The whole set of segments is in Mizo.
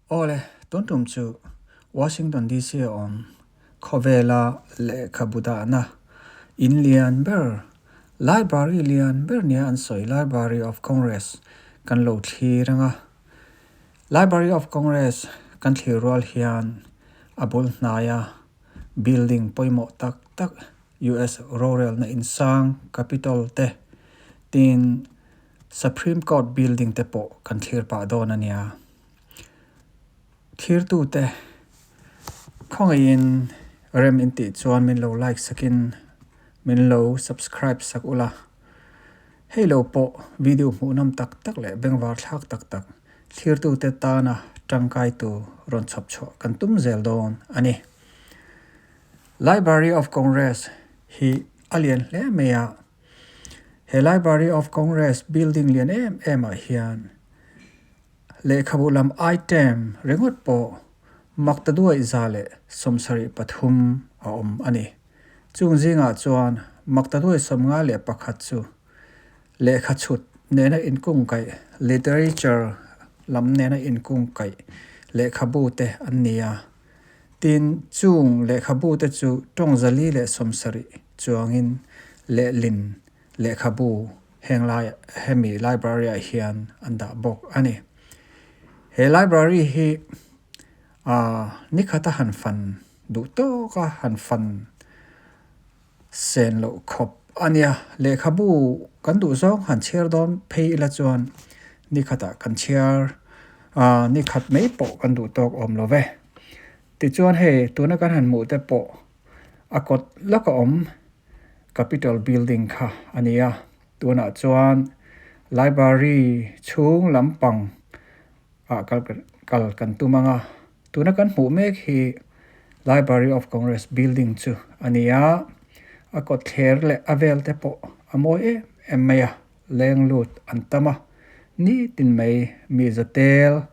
Awle, tun tum chu Washington DC a awm khawvela lehkhabu dahna in lian ber, library lian ber nia an sawi Library of Congress kan lo thlir ang a. Library of Congress kan thlir rual hian a bul hnaia building pawimawh tak tak US rorelna insang Capitol te tin Supreme Court building te pawh kan thlir pah dawn a nia. Thirtute khawngaihin rem in tih chuan min lo like sakin min lo subscribe sak ula. Hei lo pawh video hmuhnawm tak tak leh bengvar thlak tak tak thlirtute tana tangkai tur rawn chhawp chhuah kan tum zel dawn a ni. Library of Congress hi a lian hle mai a, he Library of Congress building lian em em ah hian Lehkhabu lam item ringawt pawh maktaduaih 173 a awm a ni. Chung zingah chuan maktaduaih 51 chu lehkha chhut nena inkungkaih, literature lam nena inkungkaih lehkhabu te an ni a. Tin, chung lehkhabu te chu tawng 470 chuangin lehlin Lehkhabu heng lai hemi library ah hian an dah bawk a ni. He library hi ah nikhata han fan duh tawk a han fan sen loh khawp a nia. Lehkhabu kan duh zawng han chhiar dawn phei ila chuan nikhatah kan chhiar ah nikhat mai pawh kan duh tawk awm lo ve. Tichuan hei tuna kan han hmuh te pawh a kawt lawk a awm. Capitol building kha a ni a, tunah chuan library chhung lampang ah kal kal kan tum ang a, tuna kan hmuh mek hi Library of Congress building chu a ni a, a kawtthler leh a vel te pawh a mawi em em mai a, leng lut an tam a, nitin mai mi zatel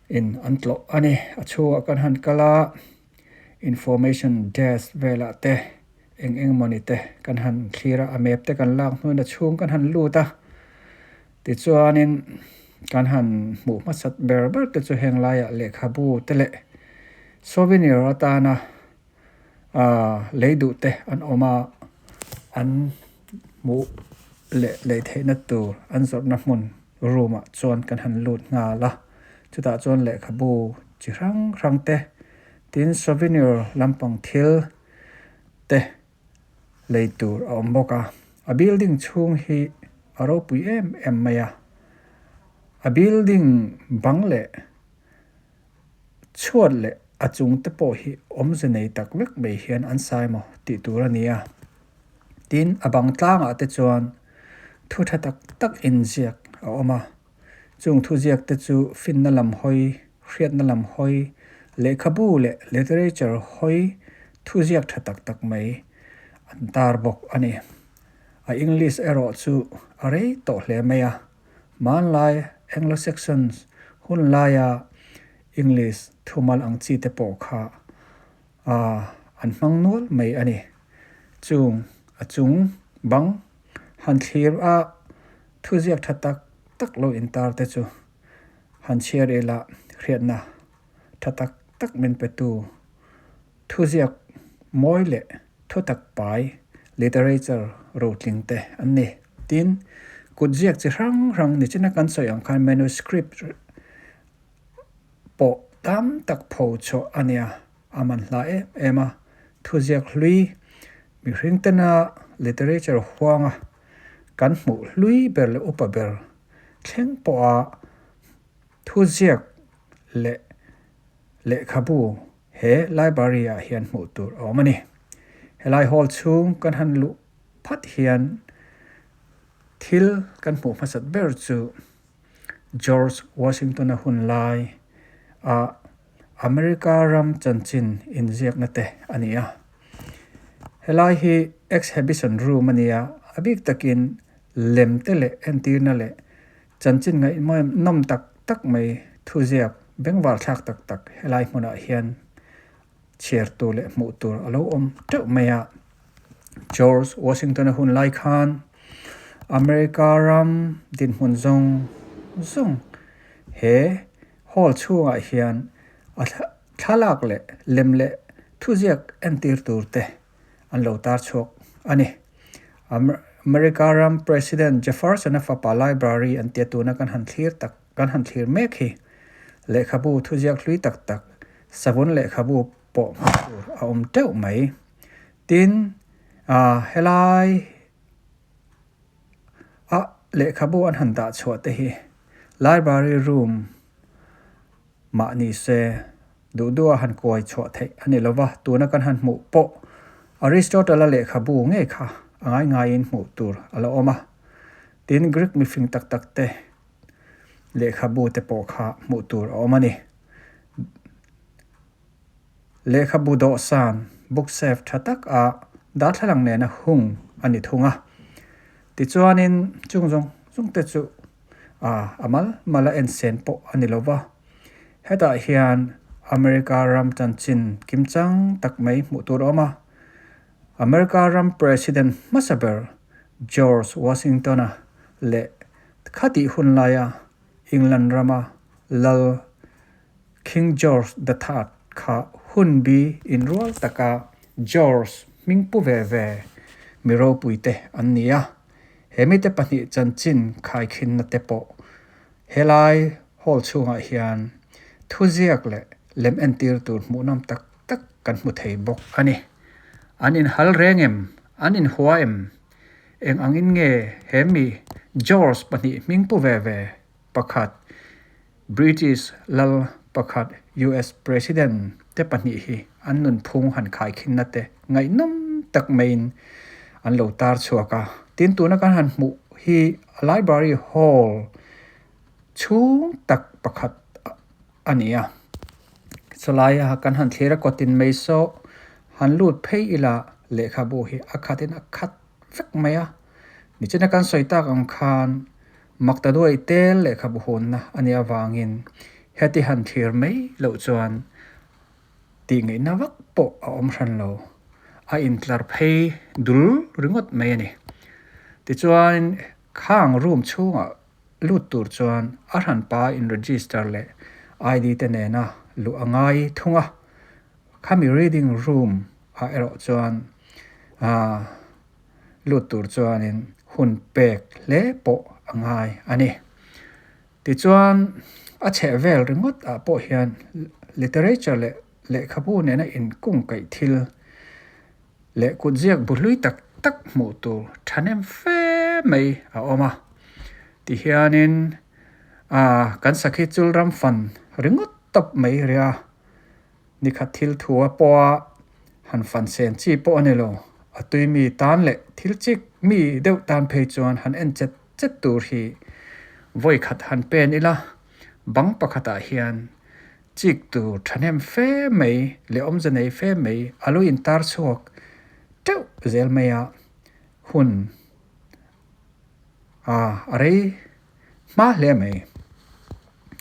in an tlawh a ni, a chhungah kan han kal a. Information desk velah te eng eng mawni te kan han thlir a, a map te kan lak hnuin a chhung kan han lut a, tichuanin kan han hmuh hmasat ber ber te chu heng laiah lehkhabu te leh souvenir atana ahh lei duh te an awm a, an hmuh leh lei theihna tur an zawrhna hmun room ah chuan kan han lut nghal a, chutah chuan lehkhabu chi hrang hrang te Tin, souvenir lampang thil te lei tur a awm bawk a, a building chhung hi a ropui em em mai a, a building bang leh chhuat leh a chung te pawh hi awmze nei tak vek mai hian an sai maw tih tur a ni a, tin a bang tlangah te chuan thu tha tak tak inziak a awm a. Chung thuziak te chu finna lam hawi, hriatna lam hawi, lehkhabu leh literature hawi thuziak tha tak tak mai an tar bawk a ni. A English erawh chu a rei tawh hle mai a, hmanlai Anglo-Saxons hun laia English thumal ang chi te pawh kha an hmang nual mai a ni. Chung a chung bang han thlir a Thuziak tha tak tak lo intar te chu han chhiar ila hriatna tha tak tak min petu thuziak mawi leh thutak pai literature rotling te an ni. Tin, kutziak chi hrang hrang nichina kan sawi ang khan manuscript pawh tam tak pho chhuah a nia, a man hla em em a. Thuziak hlui mihring tena literature huanga Kan hmuh hlui ber leh upa ber thleng pawha thuziak leh lehkhabu he library ah hian hmuh tur a awm a ni. Helai hall chhung kan han luh phat hian thil kan hmuh hmasat ber chu George Washington-a hun lai a America ram chanchin inziakna te a ni a. Helai hi exhibition room a ni a, a bik takin lem te leh entirna leh chanchin ngaihnawm tak tak mai thuziak bengvar thlak tak tak helai hmunah hian chhiar tur leh hmuh tur a lo awm teuh mai a. George Washington-a hun lai khan America ram dinhmun zawng zawng he. Hall chhungah hian a thlalak leh lem leh thuziak entir tur te an lo tar chhuak a ni. America ram President Jefferson-a fapa library an tia tuna kan han thlir tak kan han thlir mek hi lehkhabu thuziak hlui tak tak savun lehkhabu pawh hmuh tur a awm teuh mai. Tin, helai a lehkhabu an han dah chhuah te hi library room mah ni se duh duh a han kuai chhuah theih a ni lova, tuna kan han hmuh pawh Aristotle-a lehkhabu ngei kha a ngai ngaiin hmuh tur a la awm a. Tin, Greek mifing tak tak te lehkhabu te pawh kha hmuh tur a awm a ni. Lehkhabu dawhsan, bookshelf, tha tak a darthlalang nena hung a ni thung a. Tichuanin chung zawng zawng te chu a mal mal a en sen pawh a ni lo va. Hetah hian America ram chanchin kimchang tak mai hmuh tur a awm a. America ram President hmasa ber George Washington-a leh khatih hun laia England rama lal King George the Third kha hunbi inrual taka George hming pu ve ve mi ropuite an ni a, he mite pahnih chanchin khaikhinna te pawh helai hall chhungah hian thuziak leh lem entir tur hmuhnawm tak tak kan hmu thei bawk a ni. An inhal reng em? An inhua em? Eng angin nge he mi George pahnih hming pu ve ve pakhat British lal pakhat US President te pahnih hi an nunphung han khaikhinna te ngaihnawm tak maiin an lo tar chhuak a. Tin, tuna kan han hmuh hi Library Hall chhung tak pakhat a ni a. Chulaia kan han thlir a kawtin mai saw han lut phei ila lehkhabu hi a khatin a khat vek mai a. Nichina kan sawi tak ang khan Maktaduai tel lehkhabu hawnna a nih avangin heti han thlir mai loh chuan tih ngaihna vak pawh a awm hran lo. A intlar phei dul ringawt mai a ni. Tichuan khang room chhungah lut tur chuan a hranpa in register leh ID te nena luh a ngai thung a. Khami reading room ah erawh chuan aah. Lut tur chuanin hun pek hle pawh a ngai a ni. Tichuan a chhehvel ringawt ah pawh hian literature leh lehkhabu nena inkungkaih thil leh kutziak bu hlui tak tak hmuh tur thahnem fe mai a awm a. Tihianin ah kan sakhi chul ram fan ringawt tawp mai ria. Nikhat thil thua pawha han fan sen chi pawh a ni lo. A tui mi tan leh thil chik mi deuh tan phei chuan han en chet chet tur hi vawi khat han pen ila, bang pakhatah hian chik tur thahnem fe mai leh awmze nei fe mai a lo intar chhuak teuh zel mai a, hun a rei hma hle mai.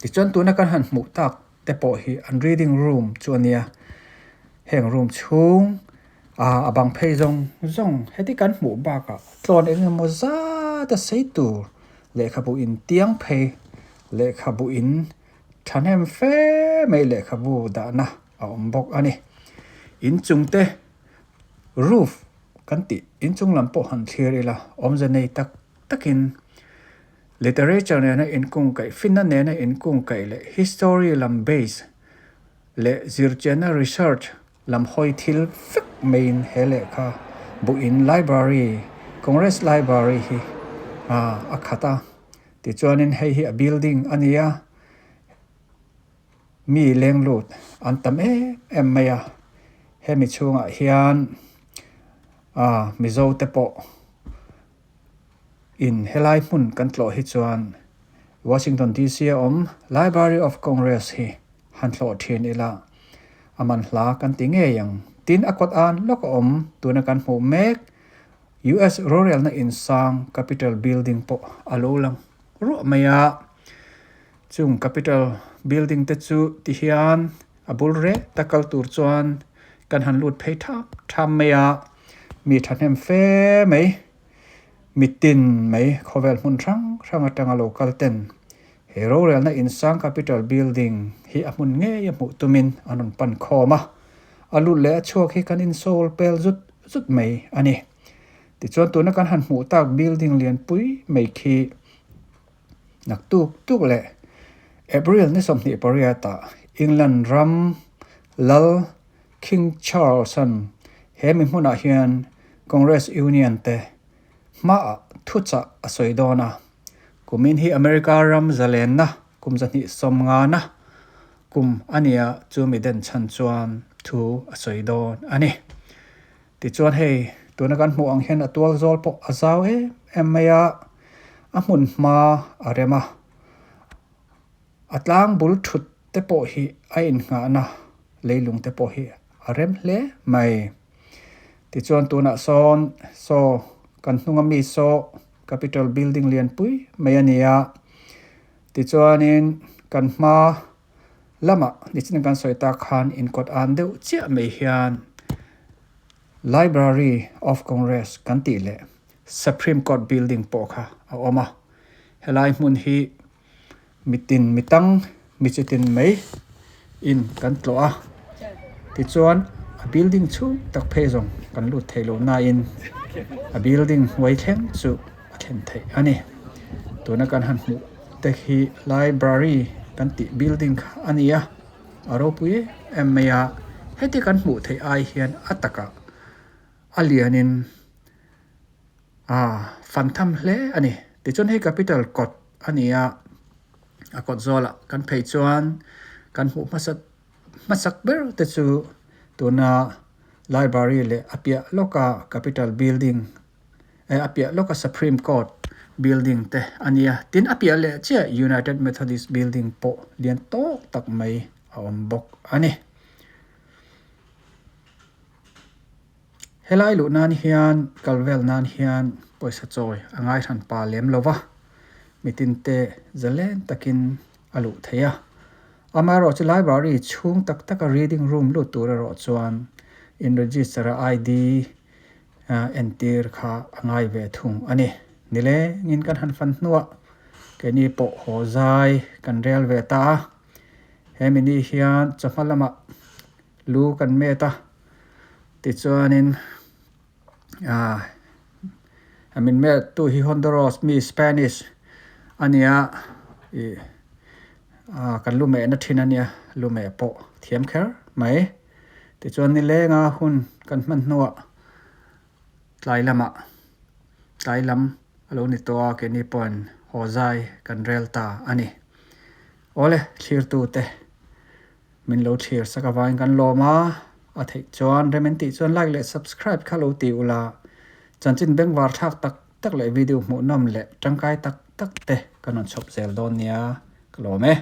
Tichuan tuna kan han hmuh tak te pawh hi an reading room chu a nia, heng room chhung ah a bang phei zawng zawng heti kan hmuh bakah tlawn eng emaw zat a sei tur lehkhabu in tiang phei lehkhabu in thahnem fe mai lehkhabu dahna a awm bawk a ni. Inchung te roof kan tih inchung lam pawh han thlir ila awmze nei tak takin Literature nena inkungkaih, finna nena inkungkaih leh history lam base leh zirchianna research lam hawi thil vek maiin he lehkha buhin library, Congress Library hi a khat a. Tichuanin hei hi a building a ni a, mi leng lut an tam em em mai a, hemi chhungah hian Mizo te pawh In helai hmun kan tlawh hi chuan Washington DC a awm Library of Congress hi han tlawh thin ila a man hla kan ti ngei ang. Tin, a kawt an lawk a awm tuna kan hmuh mek US rorelna insang Capitol Building pawh a lo lang ruah mai a. Chung Capitol Building te chu ti hian a bul rek tak kal tur chuan kan han lut phei thap thap mai a, mi thahnem fe mai. Mitin mai khawvel hmun hrang hrang atanga lo kal ten He rorelna insang Capitol Building hi a hmun ngei a hmuh tumin an rawn pan khawm a, a lut leh a chhuak hi kan insawl pel zut zut mai a ni. Tichuan tuna kan han hmuh tak building lianpui mai khi nak tuk tuk leh April ni 28 ah England ram Lal King Charles-a'n he mi hmunah hian Congress Union te hmaah thuchah a sawi dawn a. Kumin hi America ram zalenna kum 250na kum a nia chu mi den chhan chuan thu a sawi dawn a ni. Tichuan hei tuna kan hmuh ang hian a tual zawl pawh a zau em em mai a, a hmun hma a rem a, a tlang bul thut te pawh hi a innghahna leilung te pawh hi a rem hle mai. Tichuan tunah sawn saw kan hnunga mi saw Capitol building lianpui mai a ni a, tichuanin kan hma lamah nichin kan sawi tak khan inkawt an deuh chiah mai hian Library of Congress kan tih leh Supreme Court building pawh kha a awm a, helai hmun hi mitin mitang mi chitin mai in kan tlawh a tichuan a building chhung tak phei zawng kan lut thei lo nain a building hnuai thleng chu a thlen theih a ni tuna kan han hmuh te hi library kan tih building kha a ni a a ropui em em mai a heti kan hmuh theih ai hian a takah a lianin Ah, fan tham hle a ni. Tichuan hei capital kawt a ni a, a kawt zawlah kan phei chuan kan hmuh hmasa hmasak ber te chu tuna library leh a piah lawka capital building eh a piah lawka supreme court building te a ni a. Tin a piah leh chiah United Methodist building pawh lian tawk tak mai a awm bawk a ni. Helai luh nan hian kal vel nan hian pawisa chawi a ngai hran pa lem lo va, mitin te zalen takin a luh theih a. Amaherawh chu library chhung tak taka reading room lut tur erawh chuan in register a ID entir kha a ngai ve thung a ni. Nilengin kan han fan hnuah keini pawh haw zai kan rel ve ta a, hemi ni hian chawhma lamah Lu kan met a, tichuanin ah min met tu hi Honduras mi Spanish a nia ih ah kan lu mehna thin a nia lu meh pawh thiam kher mai. Tichuan nilenga hun kan hman hnuah tlai lamah tlai lam a lo ni tawh a keini pawhin haw zai kan rel ta a ni. Awle thlirtute. Min lo thlir sak avangin kan lawm a, a theih chuan rem in tih chuan like leh subscribe kha lo ti ula, chanchin bengvar thlak tak tak leh video hmuhnawm leh tangkai tak tak te kan rawn chhawp zel dawn nia ka lawm e.